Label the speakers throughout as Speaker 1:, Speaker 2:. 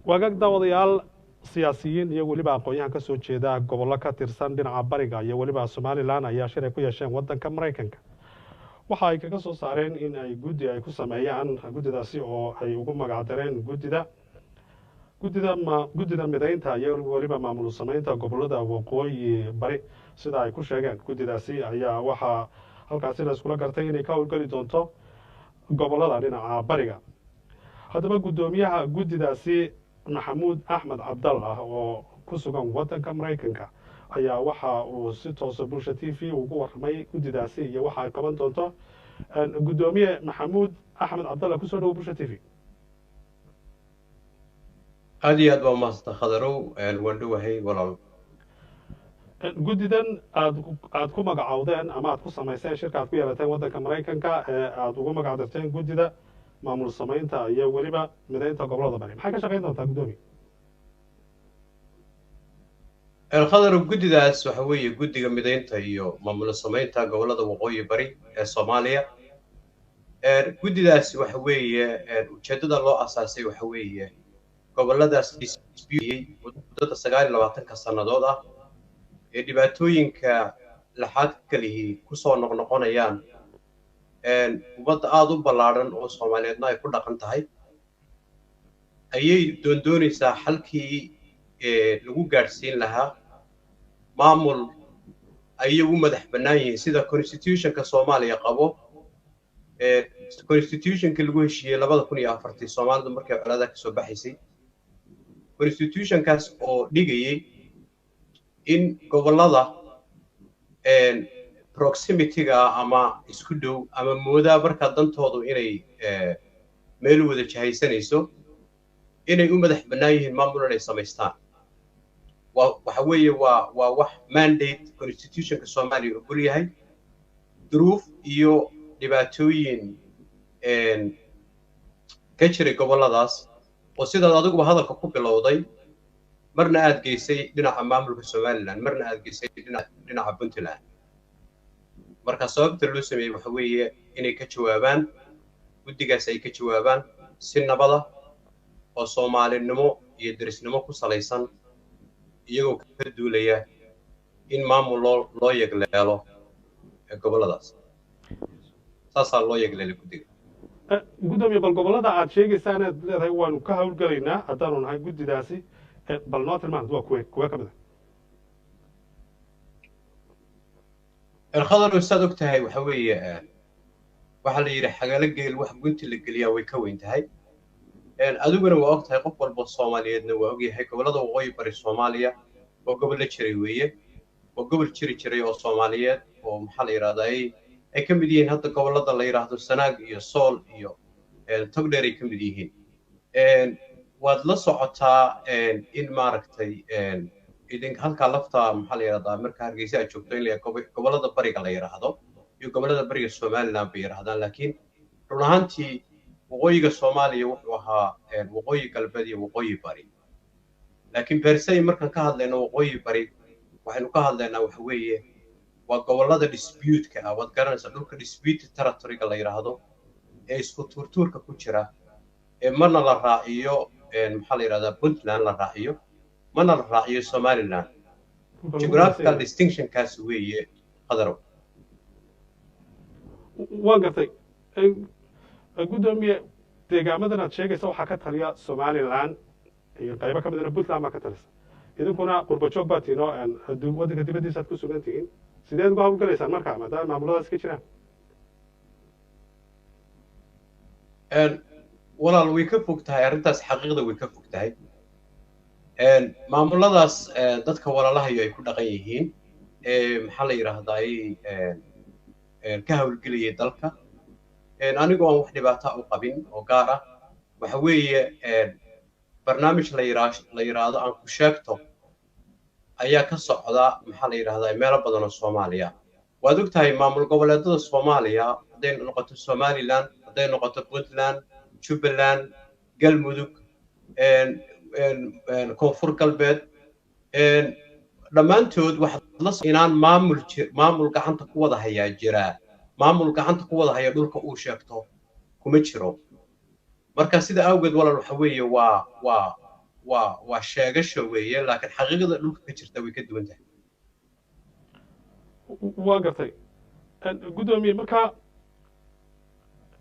Speaker 1: Wagaag daawadayaal, siyaasiyiin iyo weliba aqoon-yahan ka soo jeeda gobollo ka tirsan dhinaca bariga iyo weliba Somalilan ayaa shir ay ku yeesheen waddanka Maraykanka waxa ay kaga soo saareen in ay guddi ay ku sameeyaan, guddidaasi oo ay ugu magacdareen guddida midaynta iyo weliba maamul samaynta gobollada waqooyi bari. Sida ay ku sheegeen, guddidaasi ayaa waxaa halkaasi la iskula gartay inay ka howlgeli doonto gobollada dhinaca bariga. Haddaba guddoomiyaha guddidaasi, Maxamuud Axmed Cabdallah, oo ku sugan waddanka Maraykanka, ayaa waxa uu si toosa Bulsha TV ugu warramay guddidaasi iyo waxa ay qaban doonto. Guddoomiye Maxamuud Axmed Cabdallah, kusoo dhawo Bulsha TV.
Speaker 2: Aad iyo aad baa umahadsanta, Khadarow. Waan dhowahay, walaal.
Speaker 1: Guddidan aad ku magacowdeen ama aad ku samayseen shirka aad ku yeelateen waddanka Maraykanka ee aada ugu magac darteen guddida maamul samaynta iyo weliba midaynta gobollada bari, maxay ka shaqayn doontaa, guddoomiye?
Speaker 2: Khadarow, guddidaas waxa weeye guddiga midaynta iyo maamul samaynta gobollada waqooyi bari ee Soomaaliya. Guddidaas waxa weeye ujeeddada loo asaasay waxa weeye gobolladaas disputeyey muddada 29-ka sannadood ah ee dhibaatooyinka laxaad kalihi kusoo noqnoqonayaan, ummadda aada u ballaadhan oo Soomaaliyeedna ay ku dhaqan tahay, ayay doondoonaysaa xalkii lagu gaadhsiin lahaa maamul ay iyagu madax bannaan yihiin, sida constitutionka Soomaaliya qabo, constitutionkii lagu heshiiyey 2004-tii Soomaalidu markay colaadaha kasoo baxaysay, constitutionkaas oo dhigayay in gobollada proximity-ga ama isku dhow ama moodaa markaa dantoodu inay meel wada jahaysanayso inay u madax bannaan yihiin maamul inay samaystaan. Waa waxa weeye waa wax mandate constitutionka Soomaaliya ogol yahay. Duruuf iyo dhibaatooyin ka jiray gobolladaas oo sidaad adiguba hadalka ku bilowday, marna aad geysay dhinaca maamulka Somaliland, marna aad geysay dhinaca Puntland. Marka sababta loo sameeyey waxa weeye inay ka jawaabaan, guddigaas ay ka jawaabaan si nabada oo Soomaalinimo iyo derisnimo ku salaysan, iyagoo ka duulaya in maamul loo yegleelo gobolladaas. Saasaa loo yegleelay guddiga.
Speaker 1: Guddoomiye, bal gobollada aad sheegaysaa inaad leedahay waanu ka howlgelaynaa haddaanu nahay guddidaasi, bal noo tilmaant, waa kuwe ka mid
Speaker 2: a? Khadar, saad og tahay, waxa weeye waxaa la yidhi xagalo geel wax gunti la geliyaa way ka weyn tahay. Adiguna waa og tahay, qof walba Soomaaliyeedna waa ogyahay, gobollada waqooyi bari Soomaaliya waa gobol la jiray weeye, waa gobol jiri jiray oo Soomaaliyeed, oo maxaa la yidhahdaa ay ka mid yihiin hadda gobollada la yidhaahdo Sanaag iyo Sool iyo Togdheer ay ka mid yihiin. Waad la socotaa in maaragtay idin halkaa lafta, maxaa la yidhahdaa, marka Hargeysa aad joogto in la gobollada bariga la yidhaahdo iyo gobollada bariga Somaliland bay yidhahdaan, laakiin run ahaantii waqooyiga Soomaaliya wuxuu ahaa waqooyi galbeed iyo waqooyi bari. Laakiin bersey markaan ka hadlayno waqooyi bari, waxaynu ka hadlaynaa waxa weeye waa gobollada dispute-ka ah. Waad garanaysaa dhulka disputed territory-ga la yidhaahdo ee isku tuurtuurka ku jira, ee marna la raaciyo, maxaa la yidhahdaa, Puntland la raaciyo, marna la raaciyo Somaliland. Geographical distinctionkaas weeye, Qadarow.
Speaker 1: Waan gartay, guddoomiye. Deegaamadan aad sheegaysa waxaa ka taliya Somaliland iyo qaybo ka midna Puntland baa ka talisa. Idinkuna qurba joog baa tihiin oo waddanka dibaddiisa aad ku sugan tihiin. Sideed uga hawlgalaysaan marka, maadaama maamuladaas ka jiraan?
Speaker 2: Walaal, way ka fog tahay arrintaas, xaqiiqda way ka fog tahay. Maamuladaas dadka walaalahayo ay ku dhaqan yihiin, maxaa la yidhaahdaa, ka hawlgelayay dalka, anigoo aan wax dhibaata u qabin oo gaar ah, waxa weeye barnaamij la yidhaahdo aan ku sheegto ayaa ka socda, maxaa la yidhahdaa, meelo badan oo Soomaaliya. Waad og tahay maamul goboleedada Soomaaliya, hadday noqoto Somaliland, hadday noqoto Puntland, Jubbaland, Galmudug, Koonfur Galbeed, dhammaantood waxaad la inaan maamul gacanta ku wada hayaa jiraa, maamul gacanta ku wada haya dhulka uu sheegto kuma jiro. Marka sida awgeed, walaal, waxa weeye waa Waa sheegasho weeye, laakiin xaqiiqada dhulka ka jirta way ka duwan tahay.
Speaker 1: Waa gartay, guddoomiye. Marka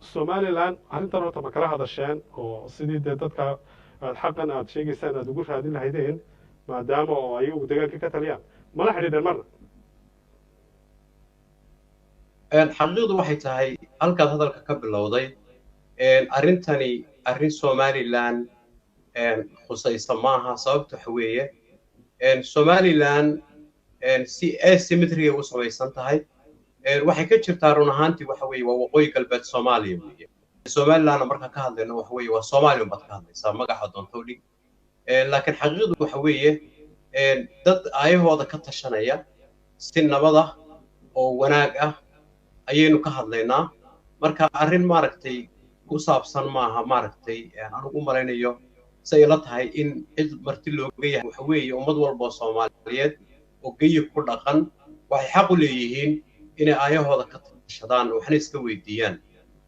Speaker 1: Somaliland arrintan horta ma kala hadasheen oo sidii dee dadka aad xaqan aad sheegaysaan aad ugu raadin lahaydeen, maadaama oo ayagu deegaanka ka taliyaan, mala xidhiidheen marna?
Speaker 2: Xaqiiqdu waxay tahay halkaad hadalka ka bilowday, arrintani arrin Somaliland khusaysa maaha. Sababta waxa weeye, Somaliland si asymmetry u samaysan tahay. Waxay ka jirtaa run ahaantii waxa weeye waa Waqooyi Galbeed Soomaaliya weeye. Somalilandna markaan ka hadlayno, waxa weeye waa Soomaaliya unbaad ka hadlaysaa, magaca doonto dhig, laakiin xaqiiqdu waxa weeye dad aayahooda ka tashanaya si nabad ah oo wanaag ah ayaynu ka hadlaynaa. Marka arrin maaragtay ku saabsan maaha, maaragtay, anigu u malaynayo say ila tahay in cid marti looga yahay. Waxa weeye ummad walba oo Soomaaliyeed oo geyi ku dhaqan waxay xaq u leeyihiin inay aayahooda ka tashadaan, waxna iska weydiiyaan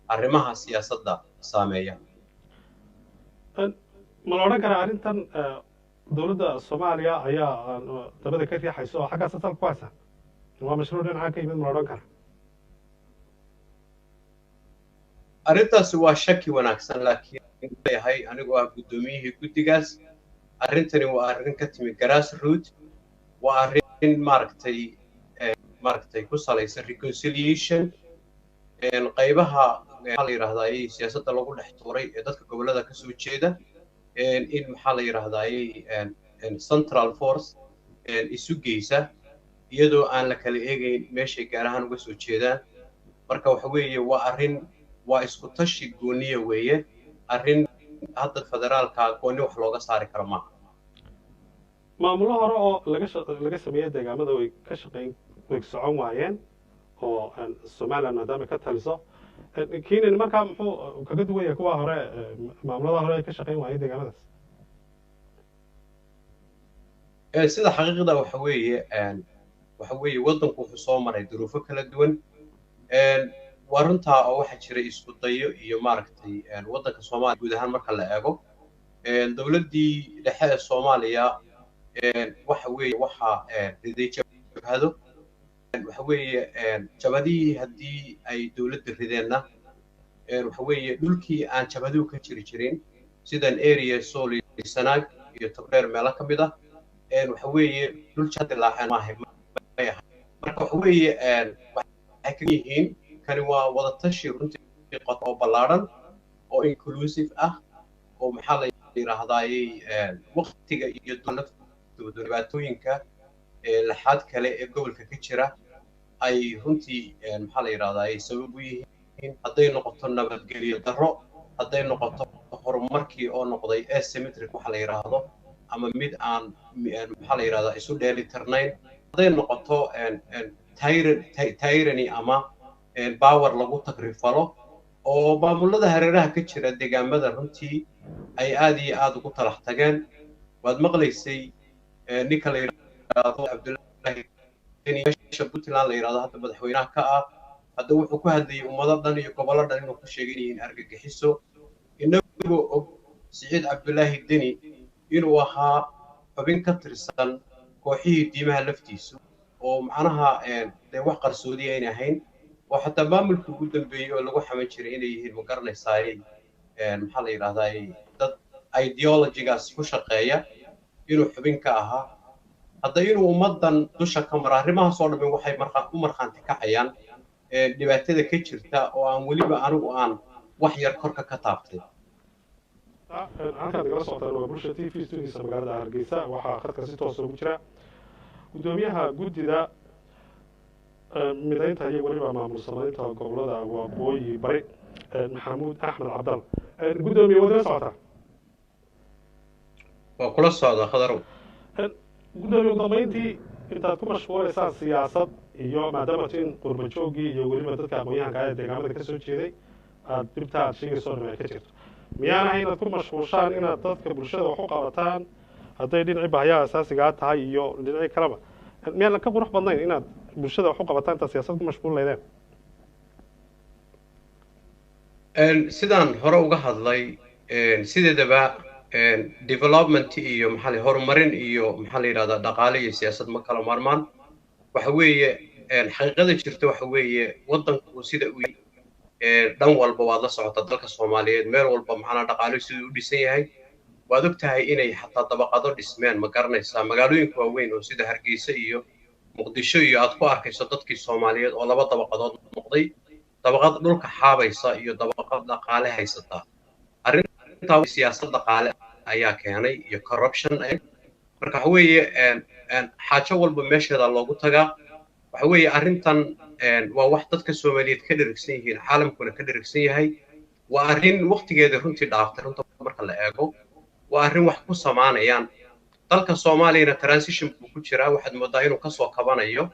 Speaker 2: arrimaha siyaasadda saameeya.
Speaker 1: Ma la odhan karaa arrintan dowladda Soomaaliya ayaa dabada ka riixaysa oo xaggaas salka ku haysa, waa mashruuc dhinaca ka yimid, ma la odhan karaa?
Speaker 2: Arrintaasi waa shaki wanaagsan, laakiin leeyahay anigoo ah guddoomiyihii guddigaas, arrintani waa arrin ka timi grassroot, waa arrin maaragtay ku salaysan reconciliation qaybaha maxaa la yidhahdaa siyaasadda lagu dhex tuuray ee dadka gobollada ka soo jeeda, in maxaa la yidhahdaa central force isu geysa iyadoo aan la kala eegayn meeshay gaar ahaan uga soo jeedaan. Marka waxa weeye waa arrin, waa isku tashi gooniya weeye. Arrin hadda federaalka gooni wax looga saari karo maaha.
Speaker 1: Maamulo hore oo laga sameeyey deegaamada way ka shaqeyn, way socon waayeen oo Somaliland maadaama ka taliso Kenyan, markaa muxuu kaga duwan yahay kuwa hore, maamulada hore ay ka shaqeyn waayeen deegaamadaas?
Speaker 2: Sida xaqiiqda waxa weeye waddanku wuxuu soo maray duruufo kala duwan, waa runtaa, oo waxaa jiray isku dayo iyo maaragtay waddanka Soomaaliya guud ahaan marka la eego dowladdii dhexe ee Soomaaliya waxa weeye waxaa riday jabhado. Waxa weeye jabhadihii haddii ay dowladda rideenna, waxa weeye dhulkii aan jabhaduhu ka jiri jirin sidan area Sool iyo Sanaag iyo Togdheer meelo ka mid ah, waxa weeye dhul jadilaaceen maaha may ahay. Marka waxa weeye waxay kaga yihiin kani waa wadatashi runtii qoto oo ballaadhan oo inclusive ah oo maxaa la yidhaahdaayey waqtiga iyo laftooda dhibaatooyinka laxaad kale ee gobolka ka jira ay runtii maxaa la yidhahdaayey sabab u yihiin, hadday noqoto nabadgelyo darro, hadday noqoto horumarkii oo noqday asymmetric waxa la yidhaahdo ama mid aan maxaa la yidhahdaa isu dheelitirnayn, hadday noqoto tyranny ama power lagu tagrifalo oo maamulada hareeraha ka jira deegaamada runtii ay aad iyo aad ugu talax tageen. Waad maqlaysay ninka la yidhaahdo Cabdullaahi, meesha Puntland la yidhahdo hadda madaxweynaha ka ah, hadda wuxuu ku hadlayay ummado dhan iyo gobollo dhan inuu ku sheegay inay yihiin argagixiso, inagoo og Siciid Cabdullaahi Deni inuu ahaa xubin ka tirsan kooxihii diimaha laftiisu, oo macnaha dee wax qarsoodi ayna ahayn, oo xataa maamulkii ugu dambeeyey oo lagu xaman jiray inay yihiin, ma garanaysaay, maxaa la yidhahdaa, dad ideologygaas ku shaqeeya inuu xubin ka ahaa. Hadda inuu ummaddan dusha ka mara, arrimahaas oo dhammi waxay u markhaanti kacayaan dhibaatada ka jirta oo aan weliba anigu aan wax yar korka ka taabtay.
Speaker 1: Halkaad nagala socotaan waa Bulsha TV, studiisa magaalada Hargeysa. Waxaa khadka si toosa ugu jira guddoomiyaha guddida midaynta iyo weliba maamul samaynta gobolada Waqooyi Bari, Maxamuud Axmed Cabdal. Guddoomiye, waad ila socotaa?
Speaker 2: Waa kula socdaa, Khadarow.
Speaker 1: Guddoomiye, ugu dambeyntii, intaad ku mashquulaysaan siyaasad iyo maadaama tin qurba jooggii iyo weliba dadka aqoon-yahanka ee deegaamada ka soo jeeday aad dhibta aad sheegayso dhan ay ka jirto, miyaan ahay inaad ku mashquushaan inaad dadka bulshada wax u qabataan, hadday dhinacii baahiyaha asaasigaa tahay iyo dhinacii kaleba? Miyaan ka qurux badnayn inaad bulshada wax u qabataan intaad siyaasad ku mashquul laydeen?
Speaker 2: Sidaan hore uga hadlay, sideedaba Development iyo maxaa la horumarin iyo maxaa la yidhahdaa dhaqaale iyo siyaasad ma kala maarmaan. Waxa weeye xaqiiqada jirta waxa weeye waddanku sida uu dhan walba waad la socotaa dalka Soomaaliyeed meel walba maxaa dhaqaaluhu siduu u dhisan yahay. Waad og tahay inay xataa dabaqado dhismeen, ma garanaysaa, magaalooyinka waaweyn oo sida Hargeysa iyo Muqdisho iyo aad ku arkayso dadkii Soomaaliyeed oo laba dabaqadood noqday, dabaqad dhulka xaabaysa iyo dabaqad dhaqaale haysata. Arrintaa siyaasad dhaqaale ayaa keenay iyo corruption. Marka waxa weeye xaajo walba meesheeda loogu tagaa. Waxa weeye arrintan waa wax dadka Soomaaliyeed ka dherigsan yihiin, caalamkuna ka dherigsan yahay. Waa arrin waqtigeeda runtii dhaaftay. Runta marka la eego, waa arrin wax ku samaanayaan. Dalka Soomaaliyana transition buu ku jiraa. Waxaad moodaa inuu kasoo kabanayo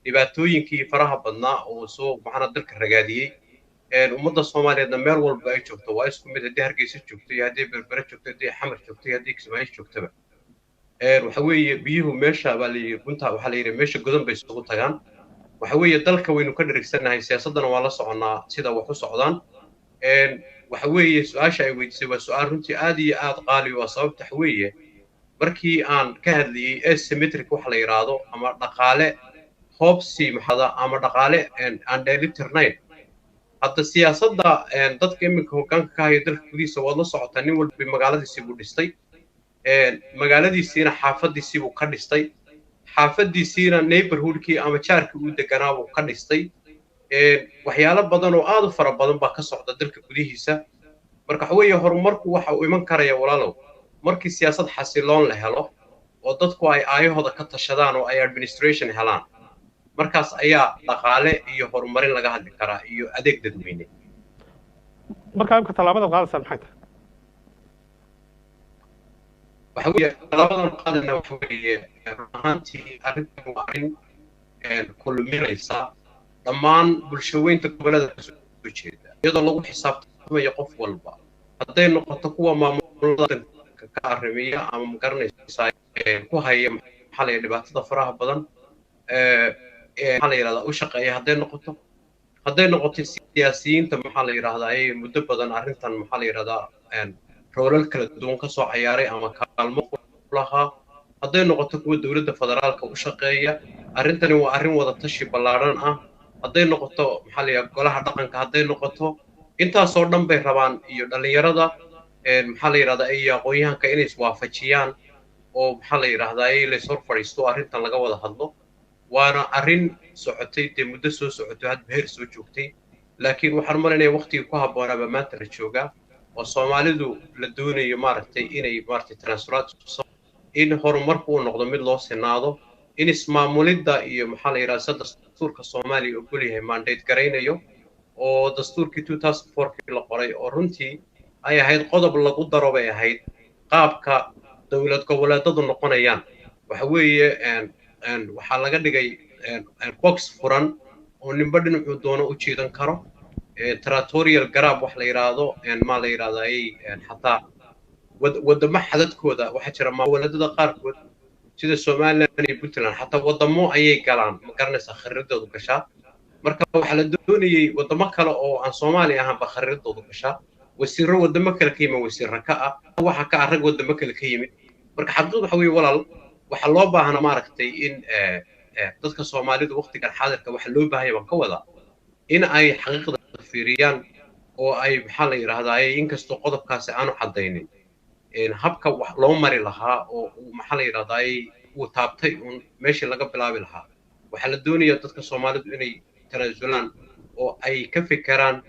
Speaker 2: dhibaatooyinkii faraha badnaa oo soo macnaa dalka ragaadiyey. Ummadda Soomaaliyeedna meel walba ay joogto waa isku mid, haddii Hargeysa joogto iyo haddii Berbere joogto, haddii Xamar joogto iyo haddii Kismaayo joogtaba. Waxa weeye biyuhu meesha baa layidhi gunta, waxaa la yidhi meesha godan bay isugu tagaan. Waxa weeye dalka waynu ka dherigsannahay, siyaasaddana waa la soconnaa sida wax u socdaan. Waxa weeye su-aasha ay weydiisay waa su-aal runtii aad iyo aad qaali. Waa sababta waxa weeye markii aan ka hadlayey asymmetric waxa la yidhaahdo ama dhaqaale hoobsi maxada ama dhaqaale aan dheelitirnayn. Hadda siyaasadda dadka iminka hoggaanka ka haya dalka gudihiisa waad la socotaa, nin walba magaaladiisii buu dhistay, magaaladiisiina xaafadiisii buu ka dhistay, xaafadiisiina neighborhoodkii ama jaarkii uu deganaa buu ka dhistay. Waxyaalo badan oo aad u fara badan baa ka socda dalka gudihiisa. Marka waxa weeye horumarku waxa uu iman karaya, walaalow, markii siyaasad xasiloon la helo oo dadku ay aayahooda ka tashadaan oo ay administration helaan. Markaas ayaa dhaqaale iyo horumarin laga hadli karaa iyo adeeg dadweyne.
Speaker 1: Markaa imka tallaabada qaadaysaan maxay tahay?
Speaker 2: Waxa weeye tallaabadan qaadana waxa weeye run ahaantii arrintan waa arrin kulminaysa dhammaan bulshaweynta gobollada kasoo jeeda, iyadoo lagu xisaabtamayo qof walba, hadday noqoto kuwa maamulada ka arrimiya ama magaranaysaa ku haya maxaa la dhibaatada faraha badan maxaa la yidhahdaa u shaqeeya, hadday noqoto siyaasiyiinta maxaa la yidhahdaa ay muddo badan arrintan maxaa la yidhahdaa roolal kala duwan ka soo cayaaray ama kaalmo lahaa, hadday noqoto kuwa dowladda federaalka u shaqeeya. Arrintani waa arrin wada tashi ballaadhan ah. Hadday noqoto maxaa la yidhahdaa golaha dhaqanka, hadday noqoto intaasoo dhan bay rabaan iyo dhallinyarada maxaa la yidhahdaa iyo aqoon-yahanka inay iswaafajiyaan oo maxaa la yidhahdaa lays hor fadhiisto, arrintan laga wada hadlo. Waana arrin socotay dee muddo soo socotay, hadba heer soo joogtay, laakiin waxaan malinaya waqtigii ku habboonaaba maanta la joogaa oo Soomaalidu la doonayo maaragtay inay maaragtay transferaad, in horumarku uu noqdo mid loo sinaado, in ismaamulidda iyo maxaa la yidhahda sida dastuurka Soomaaliya ogol yahay mandate garaynayo oo dastuurkii 2004kii la qoray oo runtii ay ahayd qodob lagu daro bay ahayd qaabka dowlad goboleedadu noqonayaan. Waxa weeye waxaa laga dhigay box furan oo ninba dhinacuu doono u jiidan karo, territorial grab wax la yidhaahdo maa la yidhahdaa ay xataa waddamo xadadkooda. Waxaa jira goboleedada qaarkood sida Somaliland iyo Puntland xataa waddamo ayay galaan, ma garanaysaa, khariidadoodu gashaa. Marka waxaa la doonayey waddamo kale oo aan Soomaaliya ahaanba khariidadoodu gashaa, wasiirro waddamo kale ka yimid, wasiirra ka ah, waxa ka ah rag waddamo kale ka yimid. Marka xaqiiqdu waxa weeye, walaal, waxaa loo baahnaa maaragtay in dadka Soomaalidu waqtigan xaadirka waxa loo baahanya baan ka wadaa in ay xaqiiqda fiiriyaan oo ay maxaa la yidhahdaa inkastoo qodobkaasi aanu caddaynin habka wax loo mari lahaa oo uu maxaa la yidhahdaa uu taabtay uun meeshii laga bilaabi lahaa, waxaa la doonayaa dadka Soomaalidu inay tanaasulaan oo ay ka fikiraan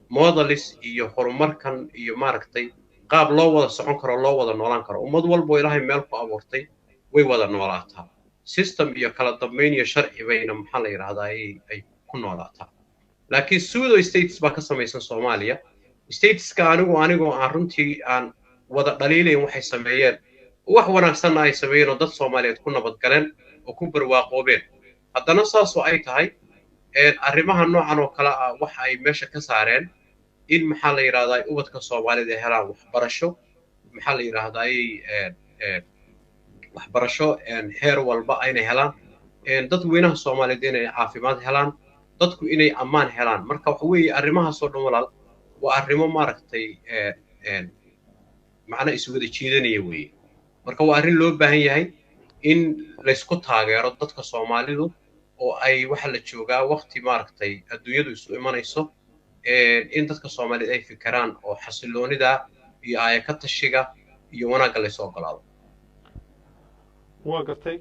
Speaker 2: models iyo horumarkan iyo maaragtay qaab loo wada socon karo, loo wada noolaan karo. Ummad walbo Ilaahay meel ku abuurtay way wada noolaataa, system iyo kala dambayn iyo sharci bayna maxaa la yidhahdaa ay ku noolaataa. Laakiin pseudo states baa ka samaysan Soomaaliya. Stateska anigu anigoo aan runtii aan wada dhaliilayn waxay sameeyeen, wax wanaagsanna ay sameeyeen oo dad Soomaaliyeed ku nabadgaleen oo ku barwaaqoobeen, haddana saasoo ay tahay arrimaha noocan oo kale ah waxa ay meesha ka saareen in maxaa la yidhahdaa ubadka Soomaalida ay helaan waxbarasho, maxaa la yidhahdaa waxbarasho heer walba aynay helaan, dadweynaha Soomaaliyeed inay caafimaad helaan, dadku inay ammaan helaan. Marka waxa weeye arrimahaasoo dhan, walaal, waa arrimo maaragtay macna iswada jiidanaya weeye. Marka waa arrin loo baahan yahay in laysku taageero dadka Soomaalidu, oo ay waxa la joogaa waqti maaragtay adduunyadu isu imanayso, in dadka Soomaaliyeed ay fikiraan oo xasiloonida iyo aaya ka tashiga iyo wanaagga laysu ogolaado.
Speaker 1: Waa gartay.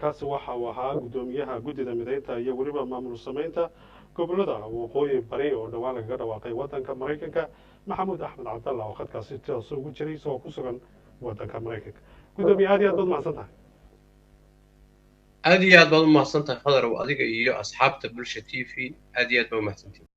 Speaker 1: Kaasi waxa uu ahaa guddoomiyaha guddida mideynta iyo weliba maamul samaynta gobolada waqooyi bari oo dhowaan lagaga dhawaaqay waddanka Maraykanka, Maxamuud Axmed Cabdalla, oo khadkaasi toos ugu jiray isagoo ku sugan waddanka Maraykanka. Guddoomiye, aad iyo aad baad umahadsan tahay.
Speaker 2: Aad iyo aad baad u mahadsan tahay Khadarow, adiga iyo asxaabta Bulsha TV, aad iyo aad baa umahadsantihin.